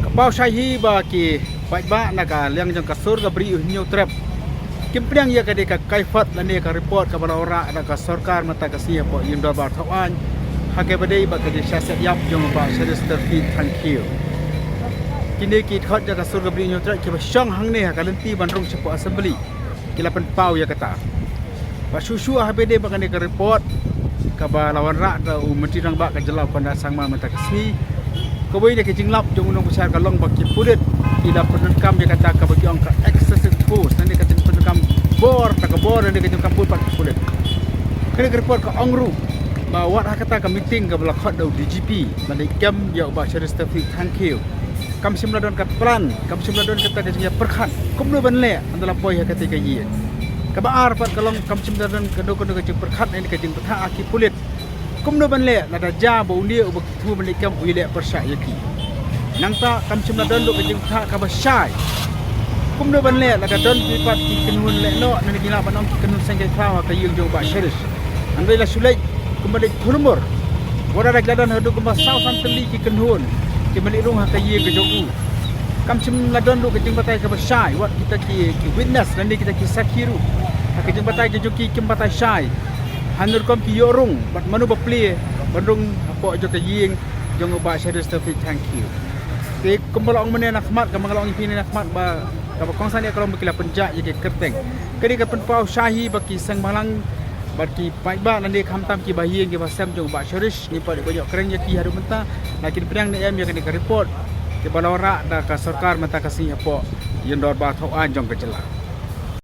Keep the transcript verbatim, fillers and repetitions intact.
Ka paw shai hi ba ki paidbah na ka liang jong ka sur ka bri u Hynñiewtrep kim pdiang ïa ka dei ka kaifat lane ka report kaba la wanrah da ka sorkar mynta ka sngi hapoh ïing dorbar thaw aiñ ha kaba dei ba ka jingshah set ïap jong u Bah Sharish Terfit Thangkhiew. Kine ki dkhot jong ka sur ka bri u Hynñiewtrep kiba shong hangne ha ka lynti ban rung shapoh Assembly ki la pynpaw ïa kata. Ba shuh shuh ha ba dei ba kane ka report kaba la wanrah da u Myntri Rangbah ka jylla u Conrad Sangma mynta ka sngi. Kawei na ki jinglap jong u nongpynshai ka long ba ki pulit ki la pyndonkam ïa kata kaba ki ong ka excessive force, lane ka jingpyndonkam bor, ta ka bor, lane ka jingkam bor pat ki pulit. Kane ka report ka ong ruh ba wat ha kata ka meeting kaba la khot da u D G P ban ïaid kem ïa u Bah Sharish Terfit Thangkhiew, kam shym la don ka plan, kam shym la don kata ka jingïapyrkhat kumno ban leh ynda la poi ha kata ka ïing. Kaba ar pat ka long kam shym la don kano kano ka jingpyrkhat ne ka jingbthah ha ki pulit kumno ban leh lada jia ba une uba ki thmu ban leit kem u ïaleh pyrshah ïa ki. Nangta kam shym la don ruh ka jingbthah kaba shai kumno ban leh lada don ki pat ki kynhun lehnoh ne ki lah ban ong ki kynhun seng ki khlaw ha ka ïing jong u Bah Sharish. Hynrei la shu leit kumba leit thulmur. Wat la da ki la don haduh kumba saw san tylli ki kynhun kiba leit rung ha ka ïing ka jong u. Kam shym la don ruh ka jingbatai kaba shai, wat kita ki, ki witness lane kita ki sakhi ruh ha ka jingbatai ka jong ki kim batai shai. Hynrei rukom ki ïoh rung bad mano ba plie ban rung hapoh jong ka ïing jong u Bah Sharish Terfit Thangkhiew. Te kumba la ong mynne na khmat, kaba nga la ong ïa phi mynne na khmat ba kaba kongsan ïa ka long ba ki la pynjah ïa ki kyrteng. Ka dei ka pynpaw shai hi ba ki seng bhalang bad ki paidbah lane khamtam ki bahaïing ki bahasem jong u Bah Sharish ngim pat dei ban ïoh kren ïa ki haduh mynta. La kin pdiang ne em ïa kane ka report kaba la wanrah da ka sorkar mynta ka sngi hapoh ïing dorbar thaw aiñ jong ka jylla.